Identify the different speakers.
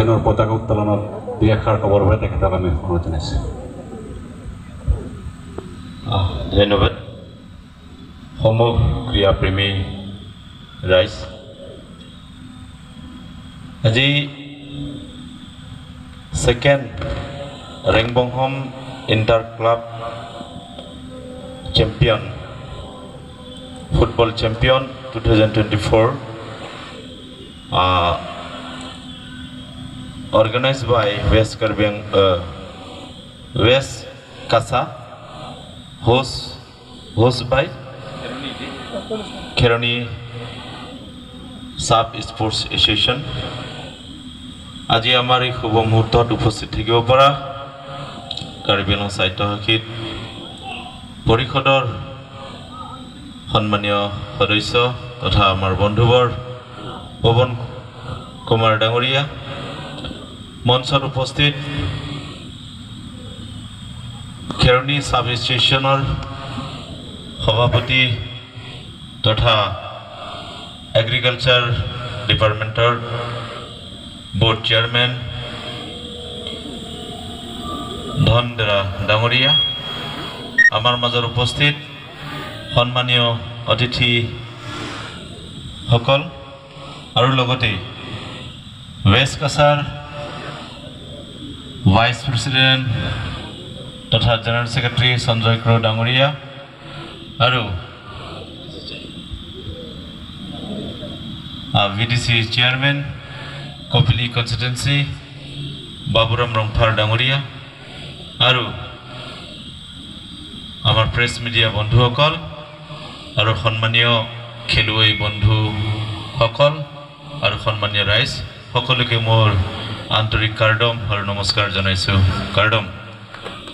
Speaker 1: অভিযানৰ পতাকা উত্তোলনত দুই এষাৰ ক'বৰ বাবে তেখেতক আমি অনুৰোধ জনাইছোঁ।
Speaker 2: ধন্যবাদ সমূহ ক্ৰীড়াপ্ৰেমী ৰাইজ। আজি Second Rengbonghom Inter Club Champion Football Champion 2024 organized by West Karbi, West Cachar, host by Kheroni Sub Sports Association। আজি আমাৰ এই শুভ মুহূৰ্তত উপস্থিত থাকিব পৰা কাৰ্বি আংলং স্বায়ত্তশাসিত পৰিষদৰ সন্মানীয় সদস্য তথা আমাৰ বন্ধুবৰ পৱন কুমাৰ ডাঙৰীয়া, মঞ্চত উপস্থিত খেৰণি চাব ষ্টেচনৰ সভাপতি তথা এগ্ৰিকালচাৰ ডিপাৰ্টমেণ্টৰ বোৰ্ড চেয়াৰমেন ধনদেৰা ডাঙৰীয়া, আমাৰ মাজত উপস্থিত সন্মানীয় অতিথিসকল আৰু লগতে ৱেষ্ট কাছাৰ ভাইচ প্ৰেচিডেণ্ট তথা জেনেৰেল ছেক্ৰেটাৰী সঞ্জয় ক্ৰ ডাঙৰীয়া আৰু ভিডিচি চেয়াৰমেন কপিলি কনষ্টিটুৱেঞ্চি বাবুৰাম ৰংফাৰ ডাঙৰীয়া আৰু আমাৰ প্ৰেছ মিডিয়া বন্ধুসকল আৰু সন্মানীয় খেলুৱৈ বন্ধুসকল আৰু সন্মানীয় ৰাইজ, সকলোকে মোৰ আন্তৰিক কাৰ্ডম আৰু নমস্কাৰ জনাইছোঁ। কাৰ্ডম।